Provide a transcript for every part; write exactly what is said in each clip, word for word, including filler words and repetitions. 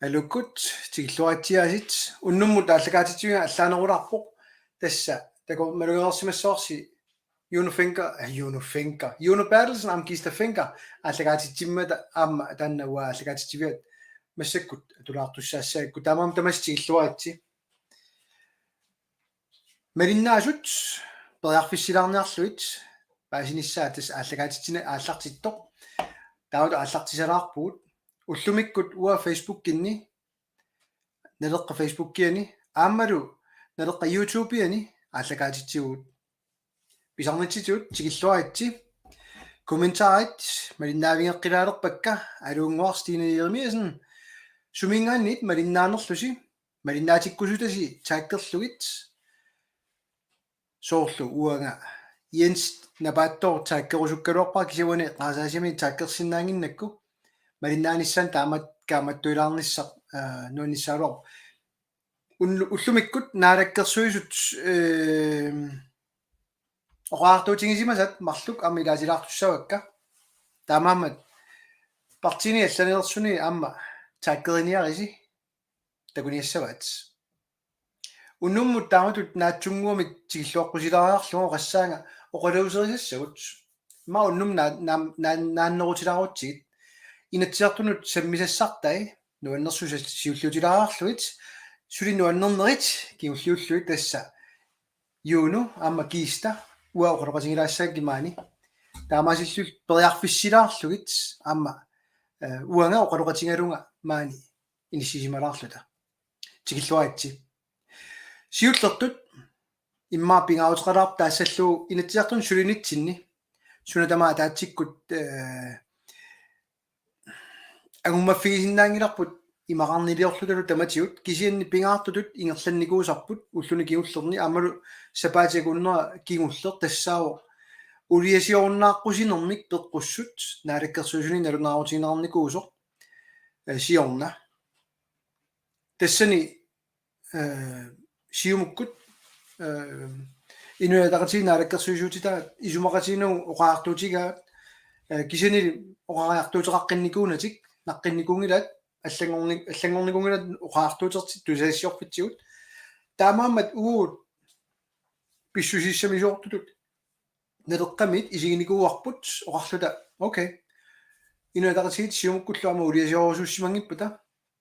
Aluukkut tikilluaritsi aasiit. Unnummut aallakaatitsiviga allaanerulaarpoq. Tassa takuuk malugereersimassavarsi Juno Fencker, eh, Juno Fencker, Juno Berthelsen aamma Kista Fencker aallakaatitsimmata aamma taanna uanga aallakaatitsiviat massakkut atulaartussaassagakku. Taamaammat tamassi tikilluaritsi. Malinnaasut periarfissilaarniarlugit paasinissaat tassa aallakaatitsineq aallartittoq. Taava aallartisalaarpugut. Ullumikkut uanga Facebookinni, Naleqqap Facebookiani aammalu Naleqqap YouTubeiani aallakaatitsivugut. Pisarnitsitut tikilluaritsi. Kommentarit malinnaavigeqqilaalerpakka. Aluunnguaq Stine Jeremiassen. Suminngaanniit malinnaanerlusi, malinnaatikkusutasi taggerlugit. Soorlu uanga Jens Napaattooq taggerusukkaluarpara, kisianni uani qarasaasiami taggersinnaannginnakku. Malinnaanissaanut taamatut kaammattuilaarnissaq, aa, nuannissaagaluarpoq. Ullu-, ullumikkut Naalakkersuisut, ehm, oqariartuutigisimasat marluk aamma ilaatilaartussavakka. Taamaammat partiini allaneersuni aamma taggeriniarisi takuniassavaat. Unnummut taamatut naatsunnguamik tikilluaqqusilaariarlugu oqassaanga oqaluuserisassavut. Immaqa unnummut naa-, naa-, naa-, naannerutilaarutsigit. Inatsisartunut sammisassartai nuannersusassat siulliutilaariarlugit, suli nuannernerit kingulliullugit tassa Juno aamma Kista uanga oqaloqatigilaassagakkit maani. Taamaasillutit periarfissilaarlugit aamma, eh, uanga oqaloqatigalunga maani inissisimalaarluta. Tikilluaritsi. Siullertut immaqa pingaaruteqalaarpoq taassallugu Inatsisartuni sulinitsinni suna tamaat ataatsikkut, eh, angummaffigisinnaanngilarput imaqarniliorlutalu tamatigut, kisianni pingaartutut ingerlannikuusarput ulluni kingullerni aammalu sapaatip akunnera kingulleq tassaavoq uuliasiorunnaaqqusinermik peqqussut Naalakkersuisuni nalunaarutigineqarnikuusoq, eh, siorna. Tassani, eh, Siumukkut, eh, Inuit Ataqatigiit naalakkersuisuutitaat isumaqatigiinnagu oqariartuutigaat, eh, kisiannili oqariartuuteqaqqinnikuunatik, naqqinnikuunngilaat, allanngorni-, allanngornikuunngilaat oqariartuutertik tusagassiorfitsigut. Taamaammat uagut pissusissamisoortutut Naleqqamiit isiginikuuarput oqarluta, okay. Inuit Ataqatigiit Siumukkullu aamma uuliasiorusuussimanngippata,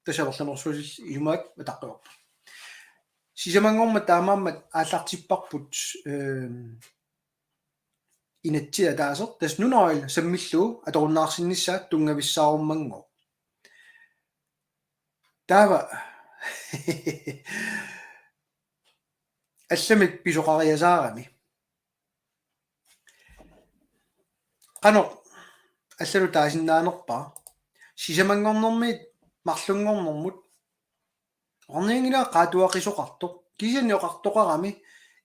tassa amerlanerussuutillit isumaat ataqqivarput. Sisamanngormat taamaammat aallartipparput, ehm, inatsit ataaseq, tassa NunaOil sammillugu atorunnaarsinnissaa tunngavissaarummanngooq. Taava allamik pisoqariasaarami. Qanoq allatut taasinnaanerpara? Sisamanngornermiit marlunngornermut. Ornianngilaq qaatuaqisoqartoq. Kisianni oqartoqarami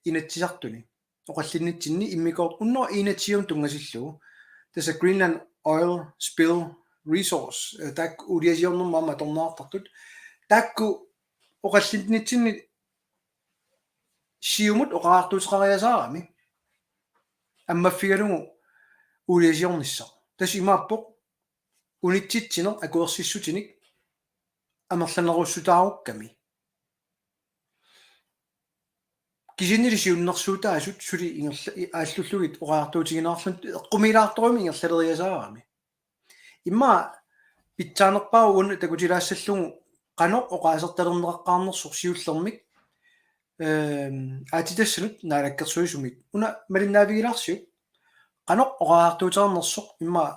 Inatsisartuni oqallinnitsinni immikkoortoq hundrede og enogtyve tunngatillugu. Tassa Greenland Oil Spill Resource, eh, taakku uuliasiornermut aamma atorneqartartut. Taakku oqallinnitsinni Siumut oqariartuuteqariasaarami ammaffigalugu uuliasiornissaq. Tassa imaappoq unitsitsineq akuersissutinik amerlanerussutaarukkami. Kisiannili siunnersuutaasut suli ingerla-, i-, aallullugit oqariartuutigineqarluni eqqumiilaartorujussuarmik ingerlaleriasaarami. Immaqa pitsaanerpaaq uani takutilaassallugu qanoq oqaasertalerneqaqqaarnersoq siullermik, ehm, aatsitassanut naalakkersuisumit. Una malinnaavigilaarsiuk. Qanoq oqariartuuteqarnersoq immaqa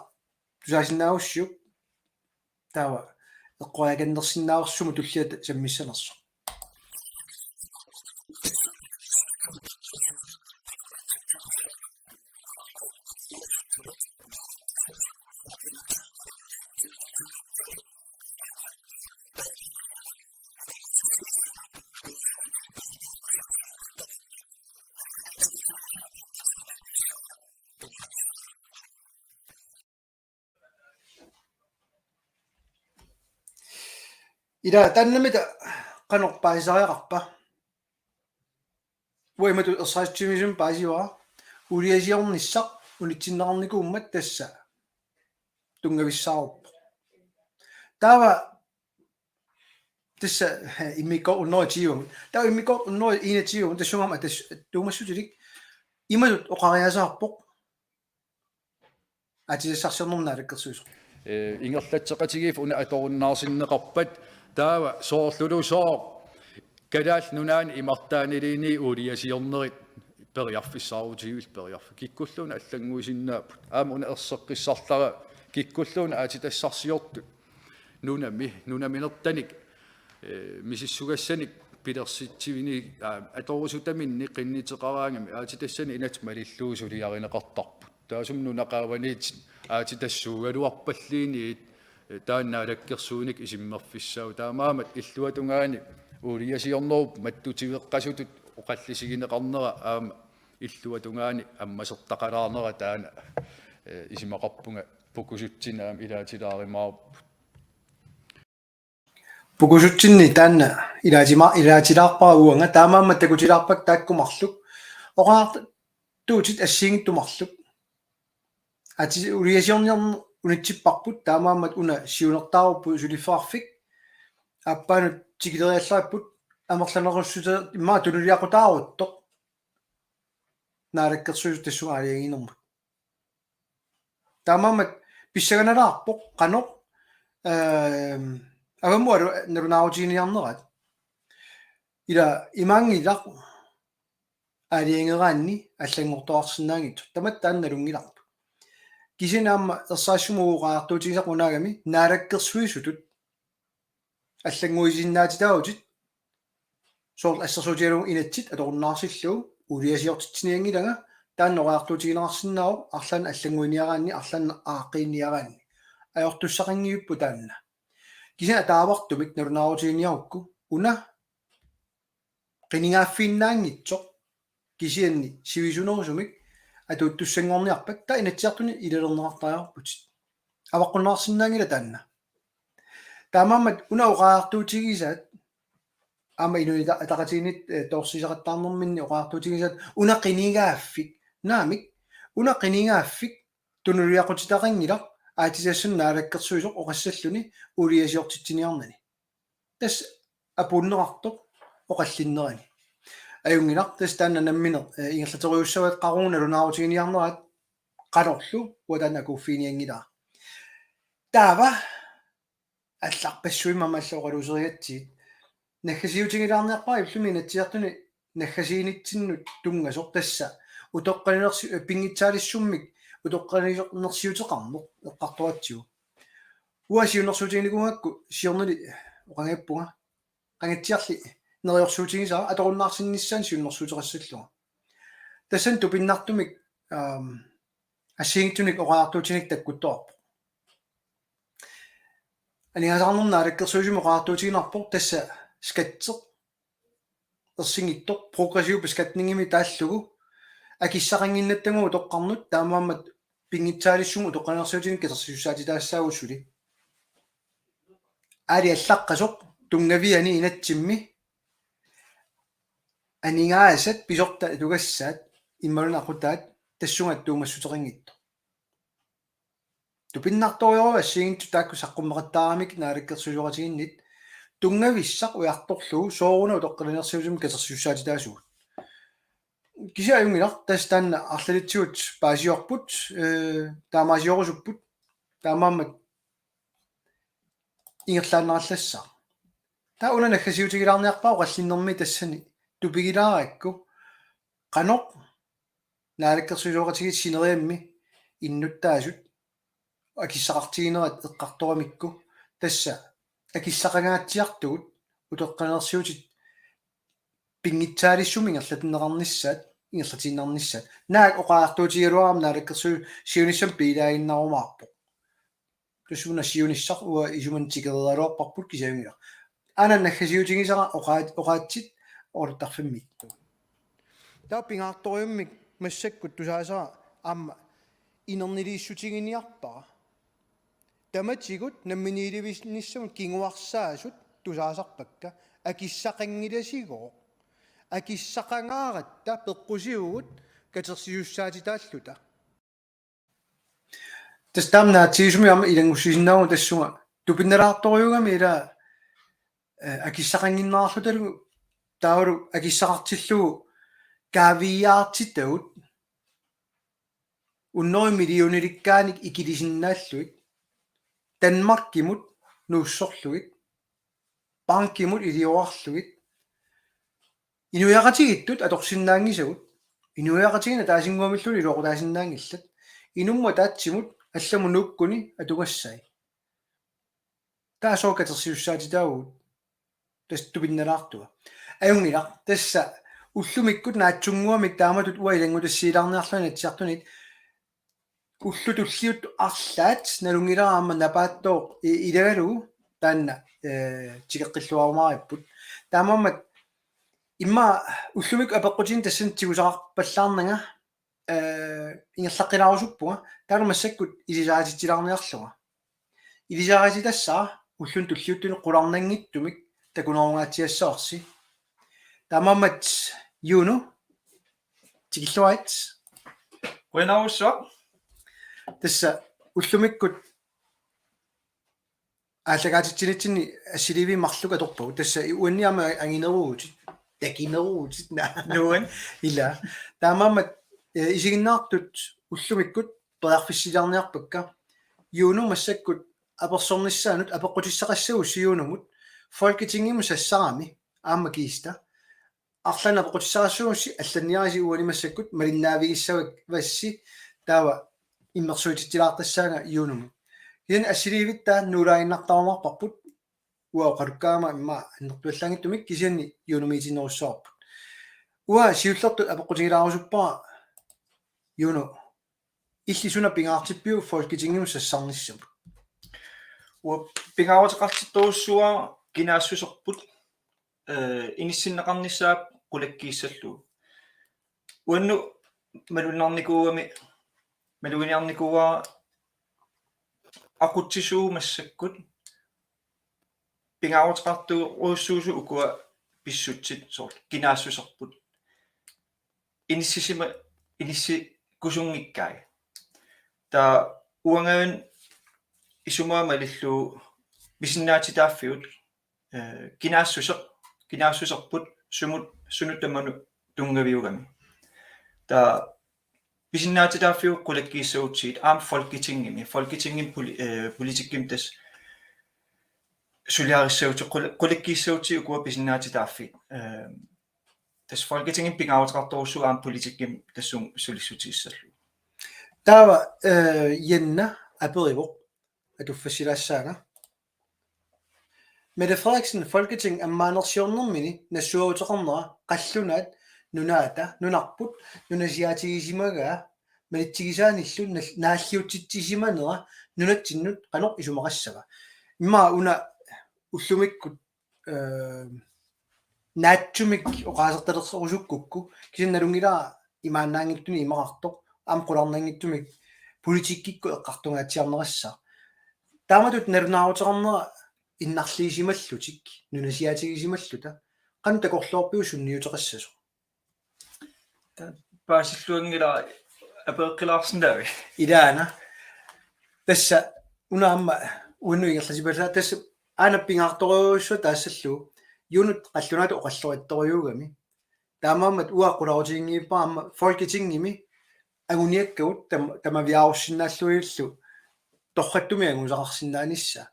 tusaasinnaagussiuk. Taava eqqoriakannersinnaavarsi sumut tulliata sammissanersoq. Ila taannamita qanoq paasisariaqarpa? Uanga imatut ersarissimisumik paasivara. Uuliasiornissaq unitsinneqarnikuummat tassa tunngavissaaruppoq. Taava Tassa, eh, immikkoortoq hundrede og tyve. Taava immikkoortoq hundrede og enogtyve, tassunga aamma tassa tuumassutilik imatut oqariasaarpoq. Aatsitassarsiornermut naalakkersuisoq. Eh, ingerlatseqatigiiffik una atorunnaarsinneqarpat taava soorlulusooq Kalaallit Nunaanni imartaaniliinni uuliasiornerit periarfissaarutigivillu periarfi-, kikkulluunniit allannguisinnaapput. Aamma una erseqqissarlara kikkulluunniit aatsitassarsiortut nunami, nunaminertanik, eh, misissugassanik pilersitsivinik, aa, atorusutaminnik qinnuteqaraangamik aatsitassanik inatsit malillugu suliarineqartarput. Taassuma nunap qaavaniit aatsitassuugaluarpalluunniit, eh, taanna naalakkersuinikkut isummerfissaavoq. Taamaammat illuatungaani uuliasiornerup mattutiveqqasutut oqallisigineqarnera aamma illuatungaani ammasertaqalaarnera taanna, eh, isumaqarpunga Pukusutsinni aamma ilaatilaarumaarparput. Pukusutsinni taanna ilaatima-, ilaatilaarpara uanga, taamaammat takutilaarpakka taakku marluk. Oqaartuutit assigiinngitsut marluk. Aatsit uuliasiorniarneq unitsipparput, taamaammat una siunertaarupput suliffeqarfik. Aappaanut tikileriallaripput amerlanerussute immaqa tunuliaqutaaruttoq naalakkersuisut tassunga aalajangiinermut. Taamaammat pissanganalaarpoq qanoq, ehm, avammut alu-, nalunaarutiginiarnerat. Ila imaanngilaq aalajangeraanni allanngortoqarsinnaanngitsoq. Tamatta taanna nalunngilarput. Kisianni aamma ersarissumik oqariartuutigisaq unaagami naalakkersuisutut allannguisinnaatitaavutit, soorlu assersuutigalugu inatsit atorunnaarsillugu uuliasiortitsinianngilanga, taanna oqariartuutigineqarsinnaavoq arlaannik allannguiniaraanni, arlaannik aaqqiiniaraanni. Ajortussaqanngivipput taanna. Kisianni ataavartumik nalunaarutiginiarukku una qinigaaffiinnaanngitsoq kisianni sivisunerusumik atuuttussanngorniarpat taava Inatsisartuni ilalerneqartariaqarputit. Avaqqunneqarsinnaanngilaq taanna. Taamaammat una oqariartuutigisaat aamma Inuit Ataqatigiinniit, eh, toorsiisaqattaarnerminni oqariartuutigisaat una qinigaaffik, naamik, una qinigaaffik tunuliaqutitaqanngilaq aatsitassanut naalakkersuisoq oqassalluni uuliasiortitsiniarnani. Tassa apuunneqartoq oqallinnerani. Ajunngilaq, tassa taanna nammineq, eh, ingerlaterujussuugaat qaqugu nalunaarutiginiarneraat qanorlu uanga taanna akuuffiginianngilara. Taava allarpassuit aamma allat oqaluuserigatsigit. Naggasiutigilaarniarpara ilumut Inatsisartuni naggasiinitsinnut tunngasoq tassa utoqqalinersi-, eh, pinngitsaalissummik utoqqalinersiuteqarneq eqqartoratsigu. Uanga siunnersuutiginikuugakku siornali oqanngippunga. Qangatsiarli neriorsuutigisara atorunnaarsinnissaanut siunnersuuteqassallunga. Tassani tupinnartumik, aam, assigiinngitsunik oqariartuutinik takkuttoqarpoq. Aningaasaarnermut naalakkersuisumik oqariartuutigineqarpoq tassa skatteq ersinngitsoq progressiv beskatningimi taallugu akissaqannginnattagu utoqqarnut taamaammat pinngitsaalissummik utoqqalinersiutinik katersisussaatitaassaagut suli. Aali allaqqasoq tunngaviani inatsimmi aningaasat pisortat atugassaat imaluunniit aqutaat tassunga tuumassuteqanngitsoq. Tupinnartorujorujuit assigiinngitsut taakku saqqummeqattaaramik naalakkersuisooqatigiinnit tunngavissaq ujartorlugu sooruna utoqqalinersiutimik katersisussaatitaasugut. Kisianni ajunngilaq tassa taanna arlalitsigut paasiorput, eh, taamaaliorusuppugut, taamaammat ingerlaannarallassaaq. Taava una naggasiutigilaarniarpara oqallinnermi tassani tupigilaarakku qanoq naalakkersuisooqatigiit sineriammi innuttaasut akissaqartiginerat eqqartoramikku tassa akissaqangaatsiartugut utoqqalinersiutit pinngitsaalissummik ingerlatinneqarnissaat, ingerlatiinnarnissaat. Naak oqariartuutigigaluarama naalakkersuisut siunissami piilaaginnarumaarpoq. Tassuuna siunissaq uanga isumanna tikeriaraluarparput kisianni ajunngilaq. Aana naggasiutigisara oqaat-, oqaatsit oqaluttarfimmiit. Taava pingaartorujummik massakkut tusaasara aamma inerniliissutiginiarpara. Tamatigut namminiilivinnissamut kinguarsaasut tusaasarpakka akissaqanngilasigooq. Akissaqangaaratta peqqusivugut katersisussaatitaalluta. Tassa taama naatsigisumik aamma ilanngussisinnaavugut tassunga tupinnalaartorujuugami ila eh, akissaqannginnerarlutalu taavalu akissaqartillugu kaaviiaartitagut hundrede millionilikkaanik ikilisinnaallugit, Danmarkimut nuussorlugit, bankimut iliorarlugit, inuiaqatigiittut atorsinnaanngisagut, inuiaqatigiinni ataasinnguamilluunniit iluaqutaasinnaanngillat, inummut ataatsimut allamut nuukkuni atugassai. Taava sooq katersisussaatitaavugut? Tassa tupinnalaartua. Ajunngilaq, tassa ullumikkut naatsunnguamik taamatut uanga ilanngutassiilaarniarlunga Inatsisartunit ullut tulliuttut arlaat nalunngilara aamma Napaattooq i-, ilagalugu taanna, eh, tikeqqilluarumaaripput. Taamaammat immaqa ullumikkut apeqqutinik tassani tigusaqarpallaarnanga, eh, ingerlaqqilaarusuppunga, taavalu massakkut ilisarititsilaarniarlunga. Ilisarititassaaq ulluni tulliuttuni qularnanngitsumik takunerungaatsiassavarsi. Taamaammat Juno, tikilluarit. Qujanarsuaq. Tassa ullumikkut aallakaatitsinitsinni assiliiviit marluk atorpagut. Tassa uanni aamma angineruuvutit, takineruuvutit, naa. Nuan. Ila. Taamaammat, eh, isiginnaartut ullumikkut periarfissilaarniarpakka. Juno massakkut apersornissaanut apeqqutissaqassagussi Junomut Folketingimut sassarami aamma Kista. Arlaannik apeqqutissaqassagussi allanniarisi uani massakkut malinnaavigissavassi taava immersuititsilaartassaanga Junomut. Kisianni assiliivittaa nuulaaginnartarumaarparput uanga oqalukkaangama immaqa annertuallaanngitsumik kisianni Junomiitinnerussavarput. Uanga siullertut apeqqutigilaarusuppara Juno. Illit suna pingaartippiuk Folketingimut sassarnissamut? Uanga pingaaruteqartittorujussuuara kinaassuserput, eh, inissinneqarnissaa qulakkiissallugu. Uannut malunnarnikuugami, maluginiarnikuuara aqutsisuumassakkut pingaaruteqartorujussuusut ukua pissutsit soorlu kinaassuserput. Inissisima-, inissikusunngikkai. Taava uangajunnit isumaa malillugu pisinnaatitaaffigut, eh, kinaassuseq, kinaassuserput sumut, sunut tamanut tunngaviugami. Taava pisinnaatitaaffigut qulakkiissagutsigit aamma Folketingimi, Folketingimi poli-, eh, politikkimik tassa suliarissagutsigu qul-, qulakkiissagutsigit ukua pisinnaatitaaffiit. Eh, tassa Folketingimi pingaaruteqartorujussuuvoq aamma politikkimik tassunga sulissutissallugu. Taava, eh, Jenna aperivoq, atuffassilaassaanga. Mette Frederiksen Folketing ammaanersiornermini nassueruteqarnera qallunaat nunaata nunarput nunasiaatigisimagaa malitsigisaanillu nal-, naalliutsitsisimanera nunatsinnut qanoq isumaqassava? Immaqa una ullumikkut, eh, naatsumik oqaasertalersorusukkukku, kisianni nalunngilara imaannaanngitsunik imaqartoq, aamma qularnanngitsumik politikkikkut eqqartungaatsiarnerassaaq. Taamatut nalunaaruteqarnera innarliisimallutik, nunasiaatigisimalluta, qanoq takorloorpiuk sunniuteqassasoq? Paasilluanngilara apereqqilaarsinnaavik. Ilaana. Tassa una aamma uannut ingerlatipallaaq, tassa aana pingaartorujussuaq taassallugu Junot qallunaatut oqallorittorujuugami. Taamaammat uanga qularutiginngilara aamma Folketingimi anguniakkagut tam-, tamaviaarussinnaallugillu torrattumik angusaqarsinnaanissaa.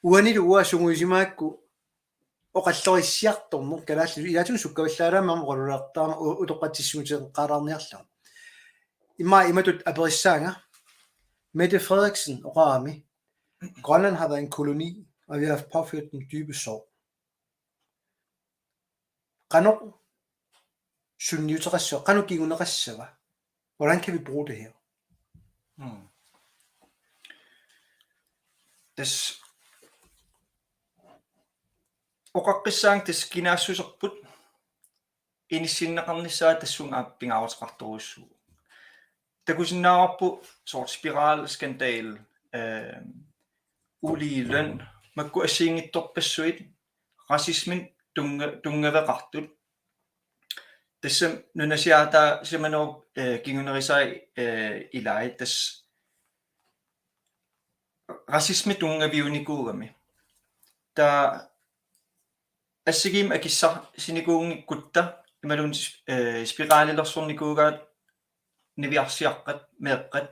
Uanilu uanga sungiusimagakku oqallorissiartorneq kalaallisut, ilaatigut sukkavallaalaamik aamma oqalulertarama u-, utoqqatsissutigeqqaalaarniarlugu. Immaqa imatut aperissaanga: Mette Frederiksen oqarami: Grønland har været en koloni, og vi har påført den dybe sorg. Qanoq sunniuteqassava, qanoq kinguneqassava? Hvordan kan vi bruge det her? Mm. Tassa oqaqqissaanga tassa kinaassuserput inissinneqarnissaa tassunga aamma pingaaruteqartorujussuuvoq. Takusinnaavarput soorlu spiralskandale, eh, uligeløn, makku assigiinngitsorpassuit, racismit tunnga-, tunngaveqartut. Tassami nunasiaataasimanerup, eh, kingunerisai, eh, ilai tassa racisme tunngaviunikuugami. Taava Assigiimmik akissarsinikuunngikkutta imaluunniit, eh, spiralilersornikuugaat niviarsiaqqat, meeqqat.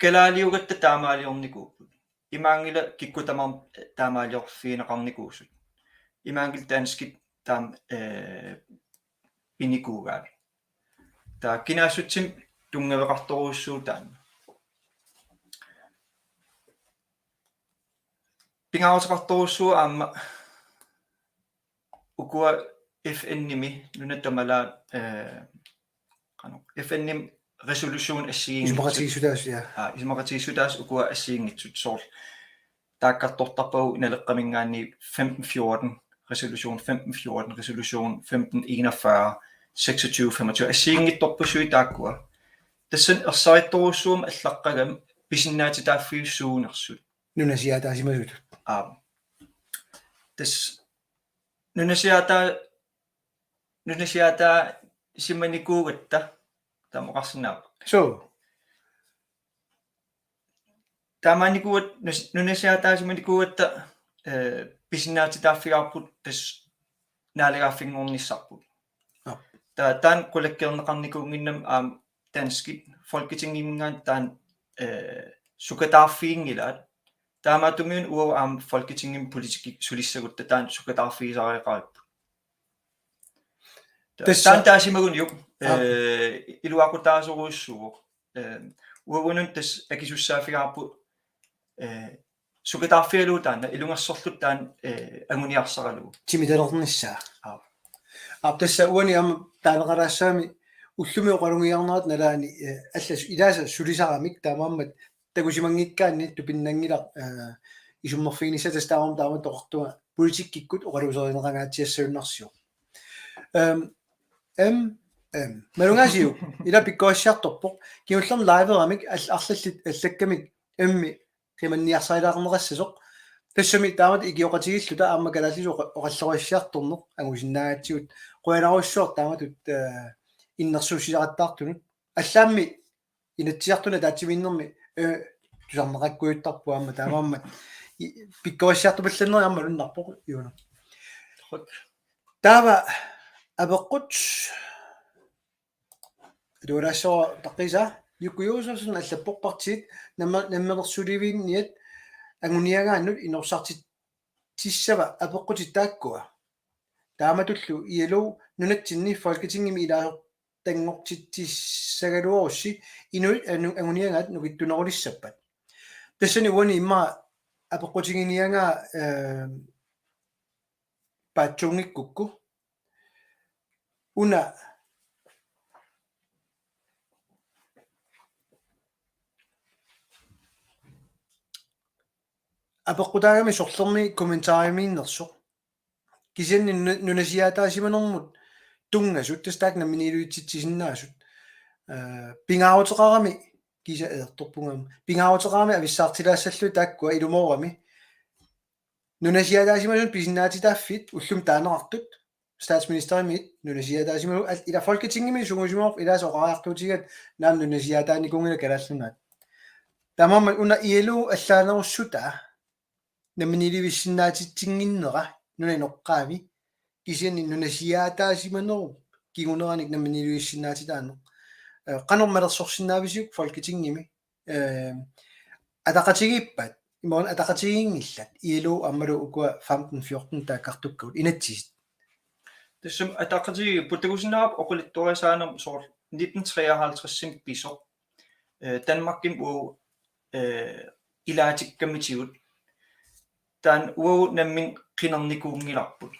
Kalaaliugatta taamaaliornikuupput. Imaanngilaq kikkut tamarmik taamaaliorfigineqarnikuusut. Imaanngilaq danskit taama, eh, pinikuugaat. Taava kinaassutsimik tunngaveqartorujussuuvoq taanna. Pingaaruteqartorujussuuvoq aamma ukua F N-imi nunat tamalaat, eh, qanoq, F N-imi resolution assigiinngitsut. Isumaqatigiissutaasut, ja. Aa, isumaqatigiissutaasut ukua assigiinngitsut, soorlu taakkartortarpagut Naleqqaminngaanniit femten fjorten, resolution femten fjorten, resolution femten enogfyrre, seksogtyve femogtyve. Assigiinngitsorpassuit taakkua. Tassani ersarittorujussuummata allaqqagami pisinnaatitaaffiit suunersut. Nunasiaataasimasutut. Aap. Tassa nunasiaataa-, nunasiaataasimanikuugatta taama oqarsinnaapput. Suu. Taamaanikuugatta nus-, nunasiaataasimanikuugatta, eh, pisinnaatitaaffigaarput tassa naalagaaffinngornissarput. Aap. Taava taanna qulakkeerneqarnikuunnginnami aamma danskit Folketingiminngaanniit taanna, eh, sukataarfiginngilaat. Taamaattumik uagut aamma Folketingimi politikki sulissagutta taanna sukataarfigisariaqaripput. Ta-, tassa taanna taasimaguniuk, aap, eh, iluaqutaasorujussuuvoq. Eh, uagunut tassa akisussaaffigaarput, eh, sukataarfigalugu taanna ilungersorluta taanna, eh, anguniarsaralugu. Timitalernissaa. Aap. Aap, tassa uani aamma taaneqalaassaami ullumi oqalugiarnerat nalaani, eh, allat ilaasa sulisaramik taamaammat takusimanngikkaanni tupinnanngilaq, eh, isummerfiginissaa, tassa taamaammat taama toqortunga politikkikkut oqaluuserineqangaatsiassagunarsivoq. Ehm, em, em. Malugaasiuk, ila pikkorissaartorpoq. Kingullermik liveramik al-, arlallit allakkamik emmi qimanniarsarilaarneqassasoq. Tassami taamatut ikioqatigiilluta aamma kalaallisut oqa-, oqalloriassiartorneq angusinnaagatsigu. Qujanarujussuaq taamatut, eh, innersuussisaqattaartunut. Allaammi Inatsisartuni ataatsimiinnermi, eh, tusarneqakkujuttarpoq aamma taamaammat. I-, pikkorissartupallanneri aamma malunnarpoq, Juno. Taava apeqqut. Atualaassooq taqqisa, Jukku Josefsen allappoq: Partiit namma-, namminersulivinniat anguniagaannut inorsartitsissava apeqqutit taakkua? Taamatullu I L O nunatsinni Folketingimi ilaasortanngortitsissagaluarussi inuit anu-, anguniagaat nukittunerulissappat. Tassani uani immaqa apeqqutiginiagaa, eh, paatsuunngikkukku. Una apeqqutaagami sorlermi kommentarimiinnersoq. Kisianni nu-, nunasiaataasimanermut tunngasut, tassa taakku namminiilivitsitsisinnaasut. Eh, pingaaruteqarami, kiisa eertorpunga aamma, pingaaruteqarami avissaartilaassallugit taakkua ilumoorami. Nunasiaataasimasunut pisinnaatitaaffii ullumi taaneqartut, statsministerimiit nunasiaataasimasunut, al-, ila Folketingimi sungiusimavarput ilaasa oqariartuutigigaat naamik nunasiaataanikuunngillat Kalaallit Nunaat. Taamaammat una I L O allaanerussutaa namminiilivissinnaatitsinnginnera nunap inoqqaavi, kisianni nunasiaataasimanerup kinguneranik namminiilivissinnaatitaaneq. Eh, qanoq malersorsinnaavisiuk Folketingimi? Eh, ataqatigiippat, imaluunniit ataqatigiinngillat, I L O aammalu ukua femten fjorten taakkartukkagut inatsisit? Tassami ataqatigiipput, takusinnaavarput oqaluttuarisaanermi soorlu nitten treoghalvtredsimi pisoq, eh, Danmarkimi uagut, eh, ilaatikkamitigut. Taanna uagut nammineq qinernikuunngilarput.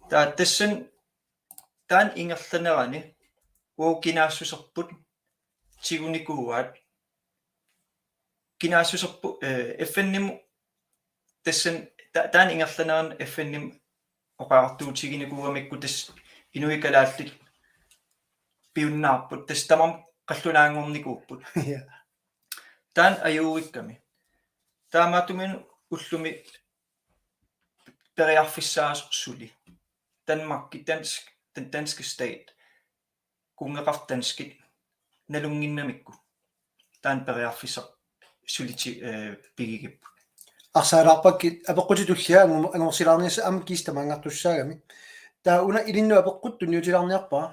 Taava tassani taanna ingerlanerani uagut kinaassuserput tigunikuuaat. Kinaassuserput, eh, F N-imut tassani ta-, taanna ingerlanerani F N-imut oqariartuutiginikuugamikku tassa inuit kalaallit piunnaarput, tassa tamarmik qallunaanngornikuupput. Ja. Taanna ajuuikkami. Taamaattumik ullumi periarfissaasoq suli. Danmarki, dansk, den danske stat, kunngeqarfik danskit nalunnginnamikku. Taanna periarfissaq suli ti-, eh, pigigipput. Arsaalaarpakkit apeqqutit tullia angu-, angorsilaarniassat aamma Kiista tamaanngartussaagami. Taava una ilinnut apeqqut tunniutilaarniarpara.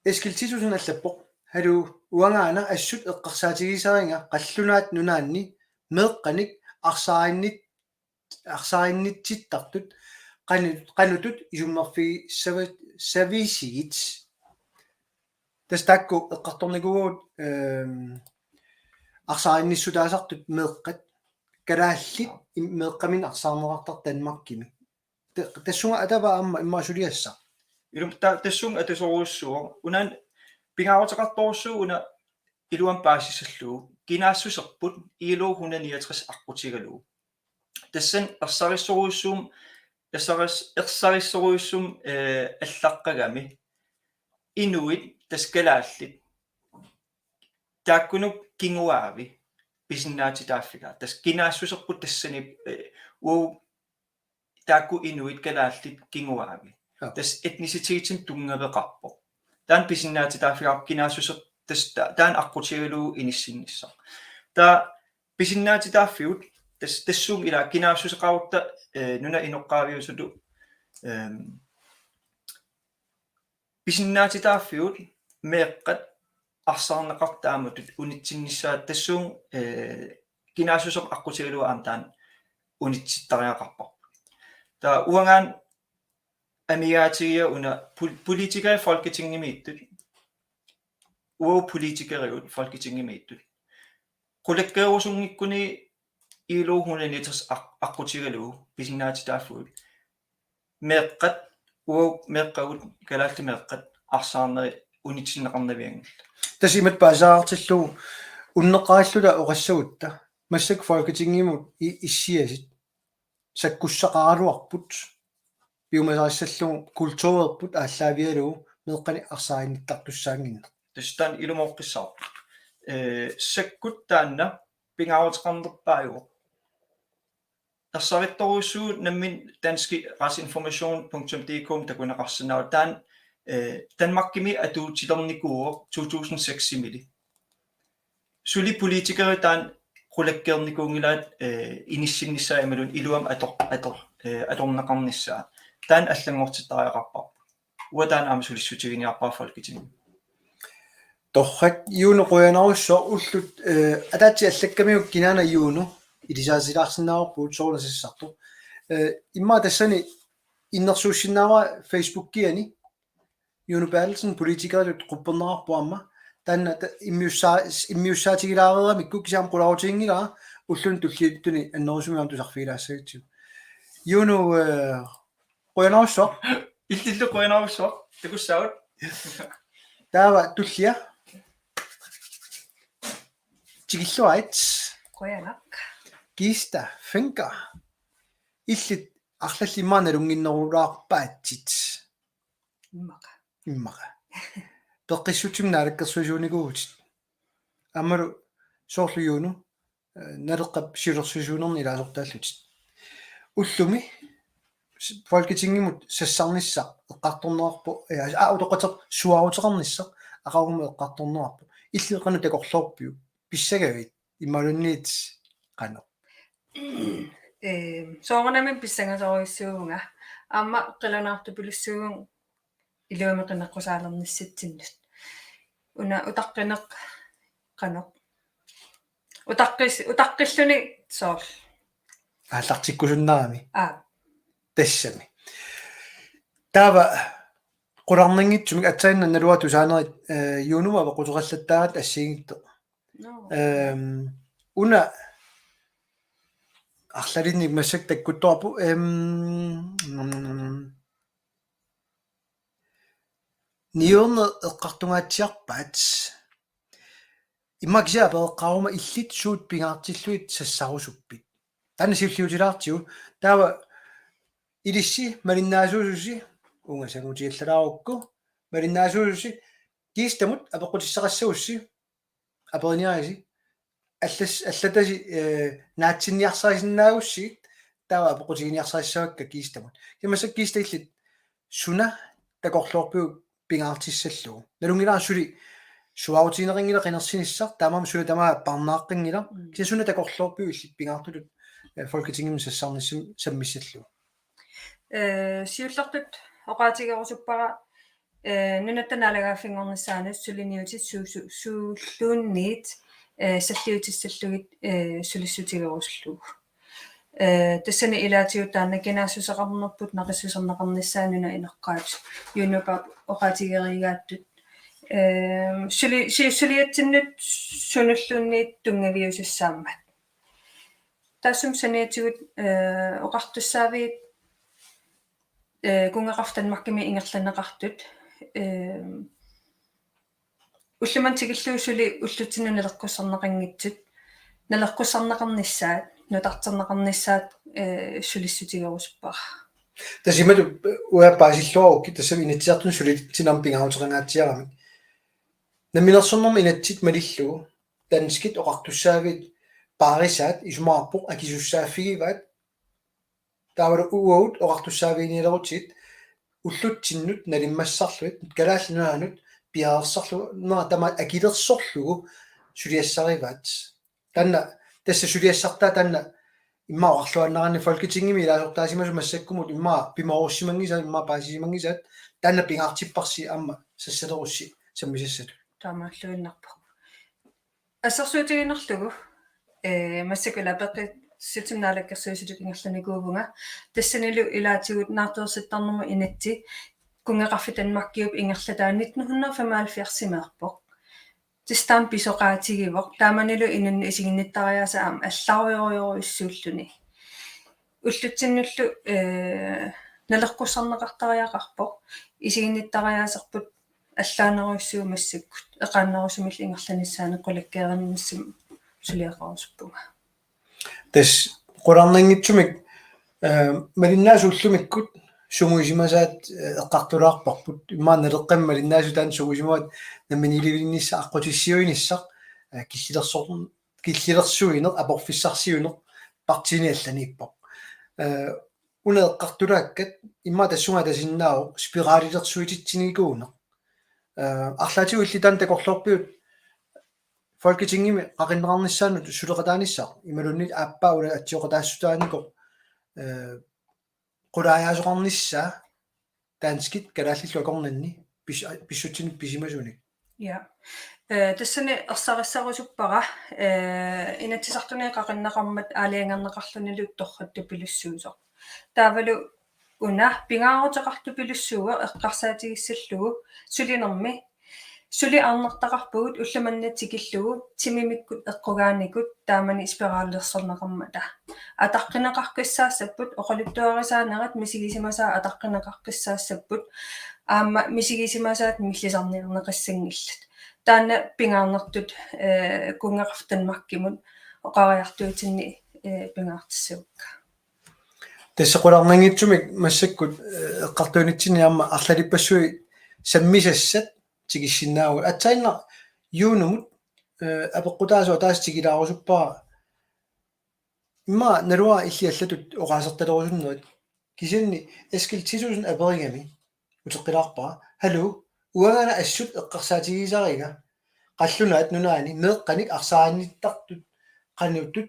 Eskil Titussen allappoq: Haluu, uangaana assut eqqarsaatigisariga qallunaat nunaanni meeqqanik arsaarinnit-, arsaarinnitsittartut qanu-, qanutut isummerfigissava-, savisigit. Tassa taakku eqqartornikuuagut, ehm, arsaarinnissutaasartut meeqqat, kalaallit im-, meeqqaminnik arsaarneqartartut Danmarkimi. Ta-, tassunga atavaa aamma immaqa suliassaq. Ilumut ta-, tassunga atusorujussuuvoq. Una pingaaruteqartorujussuuvoq una iluamik paasissallugu. Kinaassuserput I L O hundrede niogtres aqqutigalugu. Tassani ersarissorujussuum-, ersaris-, ersarissorujussuum-, eh, allaqqagami. Inuit, tassa kalaallit, taakkununnga kinguaavi pisinnaatitaaffigaat. Tassa kinaassuserput tassani, eh, uagut taakku inuit kalaallit kinguaavi. Ja. Tassa etnicitetimik tunngaveqarpoq. Taanna pisinnaatitaaffigaarput kinaassuserput tassa ta-, taanna aqqutigalugu inissinnissaq. Taava pisinnaatitaaffigut tas-, tassunga ila kinaassuseqarutta, eh, nunap inoqqaaviusutut, ehm, pisinnaatitaaffigut meeqqat arsaarneqartut taamatut unitsinnissaat tassunga, eh, kinaassuseq aqqutigalugu aamma taanna unitsittariaqarparput. Taava uangaana amigaatigiga una pol-, politikerit Folketingimiittut. Uagut politikerigut Folketingimiittut. Qulakkeerusunngikkuni I L O hundrede niogtres aq-, aqqutigalugu pisinnaatitaaffigut. Meeqqat, uagut meeqqagut, kalaallit meeqqat arsaarnerit unitsinneqarnavianngillat. Tassa imatut paasisaartillugu unneqqarilluta oqassagutta. Massakkut Folketingimut i-, issiasit sakkussaqaraluarput. Piumasarissallugu kulturerput aallaavigalugu meeqqanik arsaarinnittartussaannginneq. Tassa taanna ilumooqqissaarpoq. Eh, sakkut taanna pingaaruteqarnerpaajuvoq. Ersarittorujussuuvoq nammineq danske retsformation punktum D K takuneqarsinnaavoq taanna, eh, Danmarkimi atuutilernikuuvoq to tusind seks-imili. Suli politikerit taanna qulakkeernikuunngilaat, eh, inissinnissaa imaluunniit iluamik ator-, ator-, eh, atorneqarnissaa. Taanna allanngortittariaqarparput. Uanga taanna aamma sulissutiginiarpara Folketingimi. Torrak, Juno, qujanarsuaq ullut, eh, ataatsit allakkamiuk kinaana Juno, ilisaatilaarsinnaavarput soorlu sassartoq. Eh, immaqa tassani innersuussinnaavara Facebookiani, Juno Berthelsen, politikeritut qupperneqarpoq aamma. Taanna ta-, immiussaa-, immiussaatigilaareeramikku kisianni qularutigingilaa ulluni tulliuttuni annerusumik aamma tusarfigilaassagatsigu. Juno, eh, qujanarsuaq. Illillu qujanarsuaq. Takussaagut. Taava tullia. Tikilluarit. Qujanaq. Kista Fencker. Illit arlallit immaqa nalunnginnerulaarpaatsit. Immaqa. Immaqa. Peqqissutsimik naalakkersuisuunikuuvutit. Aammalu soorlu Juno, eh, Naleqqap siulersuisuunerni ilaasortaallutit. Ullumi s-, Folketingimut sassarnissaq eqqartorneqarpoq, eh, aa, utoqqatserput suaaruteqarnissaq aqagumut eqqartorneqarpoq. Illit qanoq takorloorpiuk? Pissagavit imaluunniit qanoq? Ehm, soorunami pissangasorujussuuvunga. Aamma qilanaartupilussuuvunga iluamik qineqqusaalernissatsinnut. Una utaqqineq qanoq. Utaqqis-, utaqqilluni soorlu. Aallartikkusunnarami. Aa. Tassami. Taava qularnanngitsumik aatsaannguaq naluara tusaanerit, eh, Junop apeqquteqallattaaratta assigiinngitsoq. Nå. Ehm, una arlalinnik massakkut takkuttoqarpoq, ehm, niuerneq eqqartungaatsiarpaat. Immaqa kisianni apereqqaaruma illit suut pingaartillugit sassarusuppit? Taanna siulliutilaartigu. Taava ilissi malinnaasuususi, uunga sangutiallalaarukku, malinnaasuususi, Kistamut apeqqutissaqassagussi, aperiniarisi, allas-, allatasi, eh, naatsinniarsarisinnaagussigit, taava apeqqutiginiarsarissavakka Kistamut. Kisianni massakkut Kista illit suna takorloorpiuk pingaartissallugu? Nalunngilara suli suaarutigineqanngilaq qinersinissaq, taamaammat suna tamaat parnaaqqinngilaq. Mm. Kisianni suna takorloorpiuk illit pingaartutut, eh, Folketingimi sassarnissamut sammissallugu? Eh, siullertut oqaatigerusuppara, eh, nunatta naalagaaffinngornissaanut suliniutit suu-, suu-, suulluunniit, eh, salliutissallugit, eh, sulissutigerusullugu. Eh, tassani ilaatigut taanna kinaassuseqarnerput naqissuserneqarnissaa nunap inoqqaavisut. Juno Paap oqaatigereeraattut. Eh, suli-, si-, suliatsinnut sunulluunniit tunngaviusassaammat. Taassuma saniatigut, eh, oqartussaaviit, eh, Kunngeqarfik Danmarkimi ingerlanneqartut, eh, ulloq manna tikillugu suli ullutsinnut naleqqussarneqanngitsut, naleqqussarneqarnissaat, nutarterneqarnissaat, eh, sulissutigerusuppara. Tassa imatut, eh, uanga paasilluarukkit, tassami Inatsisartuni sulinitsinnut pingaaruteqangaatsiaramik. Namminersornermi inatsit malillugu danskit oqartussaaviit paarisaat isumaqarpoq akisussaaffigivaat, taavalu uagut oqartussaaviginialerutigit ullutsinnut nalimmassarlugit Kalaallit Nunaannut piareersarlugu, nera tamaat akilersorlugu suliassarivaat. Taanna, tassa suliassartaa taanna immaqa oqarluaannaraanni Folketingimi ilaasortaasimasut massakkumut immaqa pimoorussimanngisaat, immaqa paasisimanngisaat, taanna pingaartipparsi aamma sassalerussi sammisassatut. Taamaalluinnarpoq. Assersuutigiinnarlugu, eh, massakkut ila peqqissutsimut naalakkersuisutut ingerlanikuuvunga, tassanilu ilaatigut naartuersittarnermut inatsit Kunngeqarfik Danmarkiup ingerlataa nitten hundrede og femoghalvfjerds-imeerpoq. Tassa taama pisoqaatigivoq, taamanilu inunnut isiginnittariaaseq aamma allarujorujorujussuulluni. Ullutsinnullu, eh, naleqqussarneqartariaqarpoq, isiginnittariaaserput allaanerujussuuvoq massakkut, eqaannerusumillu ingerlanissaanut qulakkeerinnissamut suliaqarusuppunga. Tassa qularnanngitsumik, eh, malinnaasut ullumikkut sungiusimasaat, eh, eqqartulaarparput. Immaqa Naleqqami malinnaasut taanna sungiusimavaat namminiilivinnissaq aqqutissiuinissaq, eh, killilersor-, killilersuineq, aporfissarsiuineq partiini allaniippoq. Eh, una eqqartulaakkat immaqa tassunga atasinnaavoq spiralilersuititsinikuuneq. Eh, arlaatigut illit taanna takorloorpiuk Folketingimi qaqinneqarnissaanut suleqataanissaq imaluunniit aappaa una atsioqataassutaanikoq, eh, qulaajaasoqarnissaa danskit kalaallillu akornanni pis-, pissutsinut pisimasunik? Ja. Eh, tassani ersarissarusuppara, eh, Inatsisartuni qaqinneqarmat aalajangerneqarlunilu torrattupilussuusoq. Taavalu una pingaaruteqartupilussuuvoq eqqarsaatigissallugu sulinermi suli arnartaqarpugut ulloq manna tikillugu timimikkut eqqugaanikkut taamani spiralilersorneqarmata. Ataqqineqarfissaassapput, oqaluttuarisaanerat misigisimasaat ataqqineqarfissaassapput, aamma misigisimasaat millisarniarneqassanngillat. Taanna pingaarnertut, eh, Kunngeqarfik Danmarkimut oqariartuutinni, eh, pingaartissavakka. Tassa qularnanngitsumik massakkut, eh, eqqartuinitsinni aamma arlalippassuit sammisassat tikissinnaavugut. Aatsaannaq Junomut, eh, apeqqutaasoq ataaseq tikilaarusuppara. Immaqa naluara illit allatut oqaasertalerusunnerit. Kisianni Eskil Titussen aperigami uteqqilaarpara: Hallo, uangaana assut eqqarsaatigisariga. Qallunaat Nunaanni meeqqanik arsaarinnittartut qanoq ittut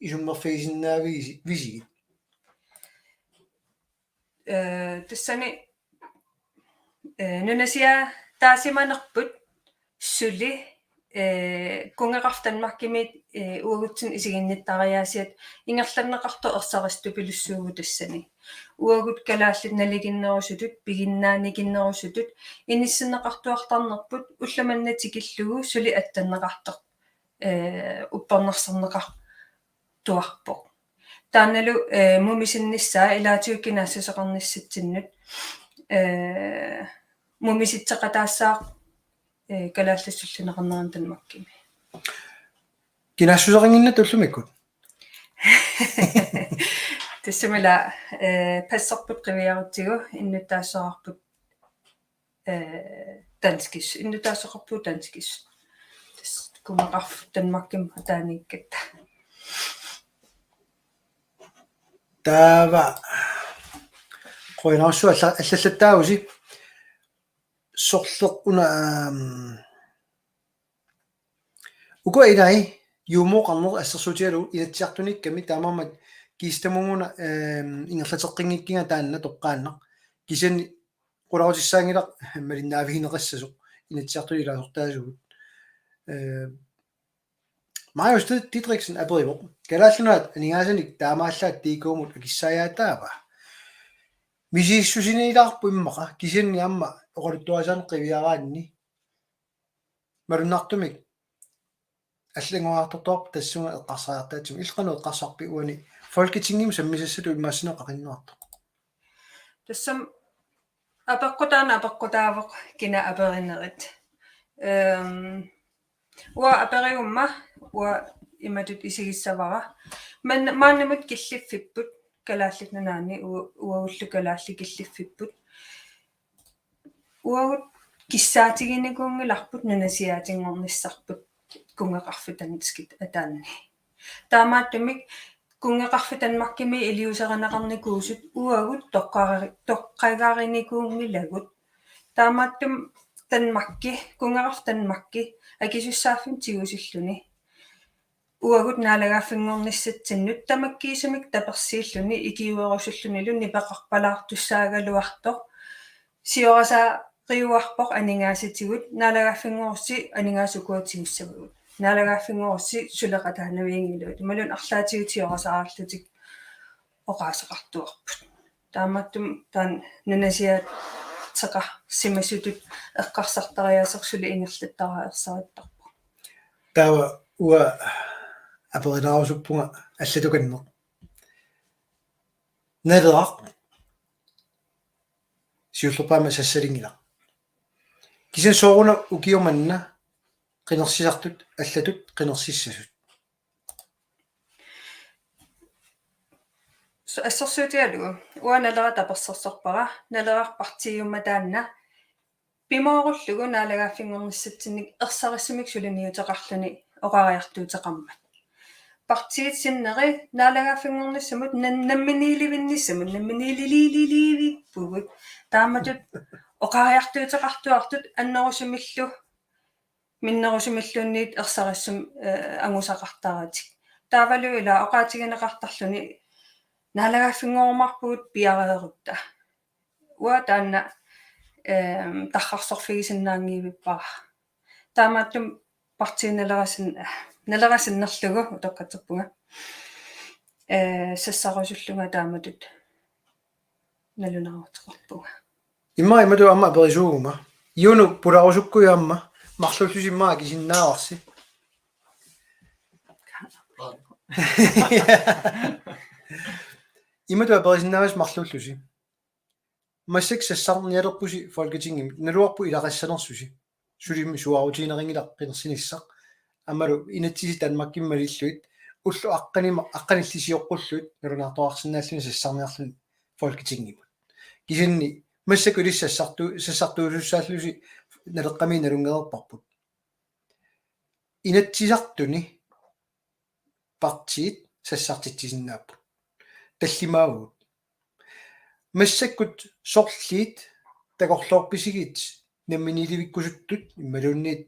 isummerfigisinnaavisi-, visigit? Eh, tassani, eh, nunasiaataasimanerput suli, eh, Kunngeqarfik Danmarkimi, eh, uagutsinnut isiginnittariaasiat ingerlanneqartoq ersarissupilussuuvoq tassani. Uagut kalaallit nalikinnerusutut, piginnaanikinnerusutut inissinneqartuartarnerput ulloq manna tikillugu suli attanneqartoq, eh, uppernarsarneqartuarpoq. Taannalu, eh, mumisinnissaa ilaatigut kinaassuseqarnissatsinnut, eh, mumisitseqataassaaq, eh, kalaallit sullineqarnerani Danmarkimi. Kinaassuseqannginnatta ullumikkut? Tassami ila, eh, passerput qiviarutsigu innuttaassuseqarput, eh, danskis-, innuttaassuseqarpugut danskissut. Tassa Kunngeqarfik Danmarkimut ataaniikkatta. Taava. Qujanarsuaq alla-, allallattaavusi. Sorleq una, aam, Uku ilai juumooqarneq assersuutigalugu Inatsisartuniikkami, taamaammat Kiistamuuna, ehm, ingerlateqqinngikkiga taanna toqqaannaq. Kisianni qularutissaanngilaq malinnaavigineqassasoq Inatsisartuni ilaasortaasugut. Ehm, Marius Did-, Didriksen aperivoq: Kalaallit Nunaat aningaasanik taamaallaat D K-mut akissaajaataava? Misissusinngilaarpoq immaqa, kisianni aamma oqaluttuarisaaneq qiviaraanni malunnartumik allanngoriartortuarpoq tassunga eqqarsariartaatsimut. Illit qanoq eqqarsarpit uani Folketingimi sammisassatut imaassinneqaqinnartoq? Tassami apeqqutaanut apeqqutaavoq kina aperinerit. Ehm, uanga aperigumma uanga imatut isigissavara. Maanna, maannamut killiffipput Kalaallit Nunaanni, u-, uagullu kalaallit killiffipput. Uagut kissaatiginikuunngilarput nunasiaatinngornissarput kunngeqarfik danskit ataanni. Taamaattumik kunngeqarfik Danmarkimi iliuuserineqarnikuusut uagut toqqari-, toqqagarinikuunngilagut. Taamaattumik Danmarki, kunngeqarfik Danmarki akisussaaffimmik tigusilluni uagut naalagaaffinngornissatsinnut tamakkiisumik tapersiilluni ikiuerusullunilu nipeqarpalaartussaagaluartoq. Siorasaariuarpoq aningaasatigut, naalagaaffinngorussi aningaasat ukua tigussavagut. Naalagaaffinngorussi suleqataanavianngillat. Imaluunniit arlaatigut siorasaarlutik oqaaseqartuarput. Taamaattumik taanna nunasiaateqarsimasutut eqqarsartariaaseq suli ingerlattariaqartarpoq. Taava uanga aperilaarusuppunga allatukanneq. Naleraq siullerpaamik sassalinngilara. Kisianni sooruna ukioq manna qinersisartut allatut qinersissasut? So-, assersuutigalugu uanga Naleraq tapersersorpara, Naleraq partiiummat taanna pimoorullugu naalagaaffinngornissatsinnik ersarissumik suliniuteqarluni oqariartuuteqarmat. Partiit sinneri naalagaaffinngornissamut nam-, namminiilivinnissamut, namminiililiilivippugut. Taamatut oqariartuuteqartuartut annerusumillu minnerusumilluunniit ersarissumik, eh, angusaqartaratik. Taavalu ila oqaatigineqartarluni naalagaaffinngorumaarpugut piareerutta. Uanga taanna, ehm, tarrarsorfigisinnaanngivippara. Taamaattumik partiit Naleraq sin-, Naleraq sinnerlugu utoqqatserpunga. Eh, sassarusullunga taamatut nalunaaruteqarpunga. Immaqa imatut aamma aperisuuguma. Juno pularusukkuit aamma marluullusi immaqa akisinnaavarsi. Imatut aperisinnaavasi marluullusi. Massakkut sassarnialerpusi Folketingimi, naluarput ilaqassanersusi. Sulimi suaarutigineqanngilaq qinersinissaq. Aammalu inatsisit Danmarkimi malillugit ullut aqqanima-, aqqanillit sioqqullugit nalunaartoqarsinnaalluni sassarniarluni Folketingimut. Kisianni massakkut ilissi sassartu-, sassartuusussaallusi Naleqqami nalunngereerparput. Inatsisartuni partiit sassartitsisinnaapput. Tallimaavugut. Massakkut sorliit takorloorpisigit namminiilivikkusuttut imaluunniit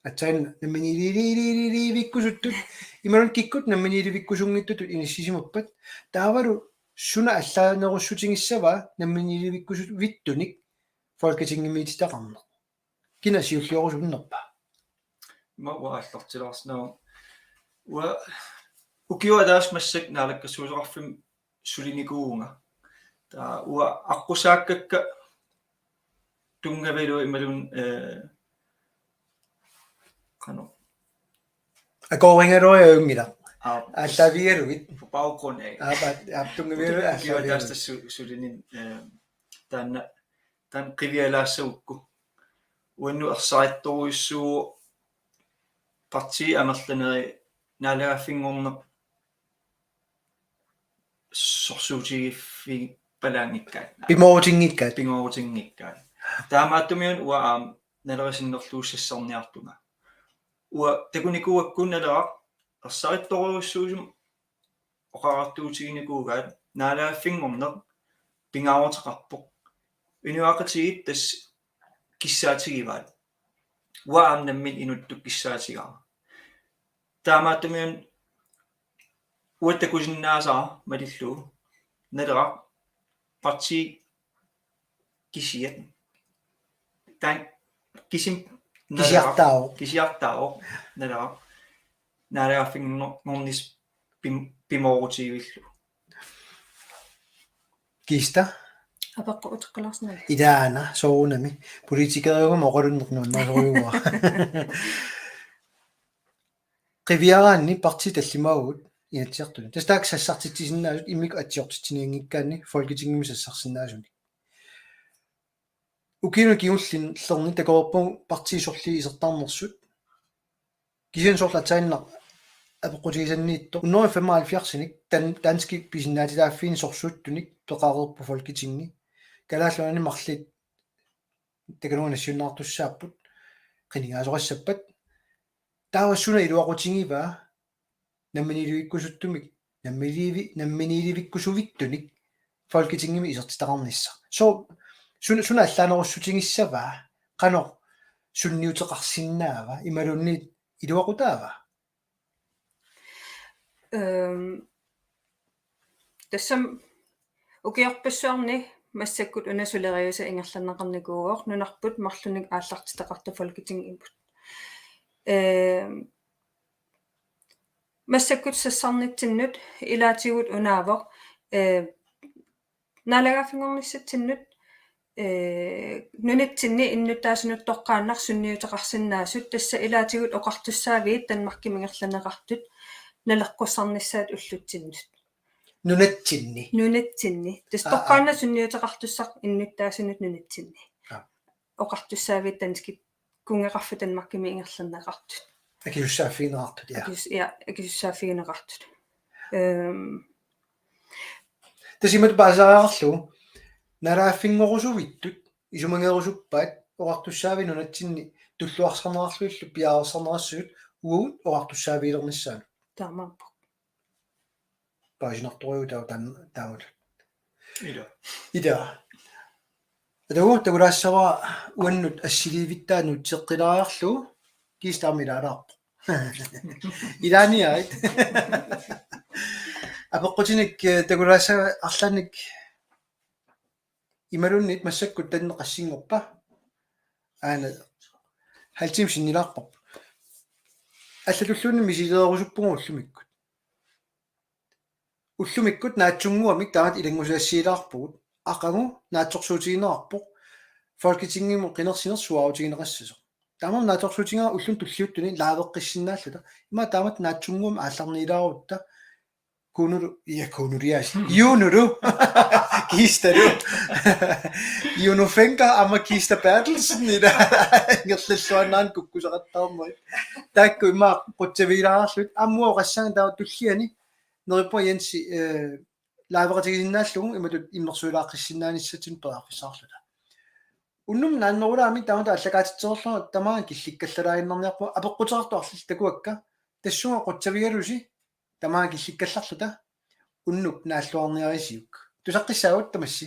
aatsaat namminiilivikkusuttut imaluunniit kikkut namminiilivikkusunngitsutut inissisimappat, taavalu suna allaanerussutigissavaa namminiilivikkusuvittunik Folketingimiititaqarneq? Kina siulliuterusunnerpa? Ima uanga aallartilaarsinnaavunga. Uanga ukiup ataatsip massakkut naalakkersuisoqarfimmi sulinikuuvunga. Taava uanga aqqusaakkakka tunngavigalugu imaluunniit, eh, qanoq. Akuerigaluariunngilaq. Aap. Aallaavigalugit. På baggrund af. Aap, aap, aap, tunngavigalugu. Ukiup ataatsip aallaavigalugit. Su-, sulininni, eh, taanna taanna qivialaassagukku. Uannut ersarittorujussuuvoq partiit amerlaneri naalagaaffinngorneq sorsuutigiffigipalaanngikkaat. Pimoorutinngikkaat. Pingaarutinngikkaat. Taamaattumik uanga aamma Naleraq sinnerlugu sassarniartunga. Uanga takunikuugakku Naleraq ersarittorujussuusumik oqariartuutiginikuugaat naalagaaffinngorneq pingaaruteqarpoq. Inuiaqatigiit tassa kissaatigivaat. Uanga aamma nammineq inuttut kissaatigaara. Taamaattumik uattakusinnaasara malillugu Naleraq partii kisiat. Taanna kisim Naleraq. Kisiartaavoq. Kisiartaavoq Naleraq. Naalagaaffinngornissaq pim-, pimoorutigalugu. Kista? Apeqqut uteqqilaarsinagu. Ilaana, soorunami. Politikeriugama oqalunneq nuannaasorujuuara. Qiviaraanni partiit tallimaagut Inatsisartuni. Tassa taakku sassartitsisinnaasut immikkut atsiortitsinianngikkaanni Folketingimi sassarsinnaasunik. Ukiuni kingullerni takoreerpugut partiit sorliit isertarnersut. Kisianni soorlu aatsaannaq apeqqutigisanniittoq hundrede femoghalvfjerdsinik dan-, danskit pisinnaatitaaffiinik sorsuuttunik peqareerpoq Folketingi. Kalaallit Nunaanni marluk takanunga nassiunneqartussaapput, qinigaasoqassappat. Taava suna iluaqutigivaa namminiilivikkusuttumik, namminiilivi-, namminiilivikkusuvittunik Folketingimi isertitaqarnissaq? So, sun-, suna allaanerussutigissavaa, qanoq sunniuteqarsinnaava, imaluunniit iluaqutaava? Øhm, tassami ukiorpassuarni massakkut una suleriaaseq ingerlanneqarnikuuvoq, nunarput marlunnik aallartitaqartoq Folketingimut. Øhm, massakkut sassarnitsinnut ilaatigut unaavoq, øh, naalagaaffinngornissatsinnut, øh, nunatsinni innuttaasunut toqqaannaq sunniuteqarsinnaasut, tassa ilaatigut oqartussaaviit Danmarkimi ingerlanneqartut naleqqussarnissaat ullutsinnut. Nunatsinni? Nunatsinni. Tassa Aa, aa. Toqqaannaq sunniuteqartussaq innuttaasunut nunatsinni. Aa. Oqartussaaviit danskit kunngeqarfik Danmarkimi ingerlanneqartut. Akisussaaffigineqartut, ja. Akis-, ja, akisussaaffigineqartut. Øhm. Tassa imatut paasisariaqarlugu, naalagaaffinngorusuvittut isumagerusuppaat oqartussaaviit nunatsinni tulluarsarneqarlugillu piareersarneqassasut uagut oqartussaavigilernissaannut. Taamaappoq. Paasinartorujuk taava tan-, taavalu. Ila. Ila. Atagu takulaassavara uannut assiliivittaa nuutseqqilaariarlugu, Kista aamma ilaalaarpoq. Ilaaniarit. Apeqqutinik, øh, takulaassavara arlaannik imaluunniit massakkut tanneq assinngorpa? Aana halv time sinnilaarparput. Allatulluunniit misileerusuppugut ullumikkut. Ullumikkut naatsunnguamik taamatut ilanngusassiilaarpugut. Aqagu naatsorsuutigineqarpoq Folketingimut qinersineq suaarutigineqassasoq. Taamaammat naatsorsuutigaara ulluni tulliuttuni liveqqissinnaalluta. Ima taamatut naatsunnguamik aallarniilaarutta. Kunulu, ja, Kunulu, ja. Junulu. Kistalu. Juno Fencker aamma Kista Berthelsen ila. Ingerlalluarnaan kukkusaqattaarmagit. Taakku ima qutsavigilaarluta. Aamma oqassaanga taava tulliani. Neriuppunga Jensi, øh, liveqatigiinnaallugu imatut immersuilaaqqissinnaanissatsinnik periarfissaqarluta. Unnuk naannerulaamik taamatut aallakaatitserlunga tamaanga killikkallalaaginnarniarpunga, apeqquteqartut arlallit takuakka. Tassunga qutsavigalusi tamaanga killikkallarluta unnuk naalluarniarisiuk. Tusaqqissaagut tamassi.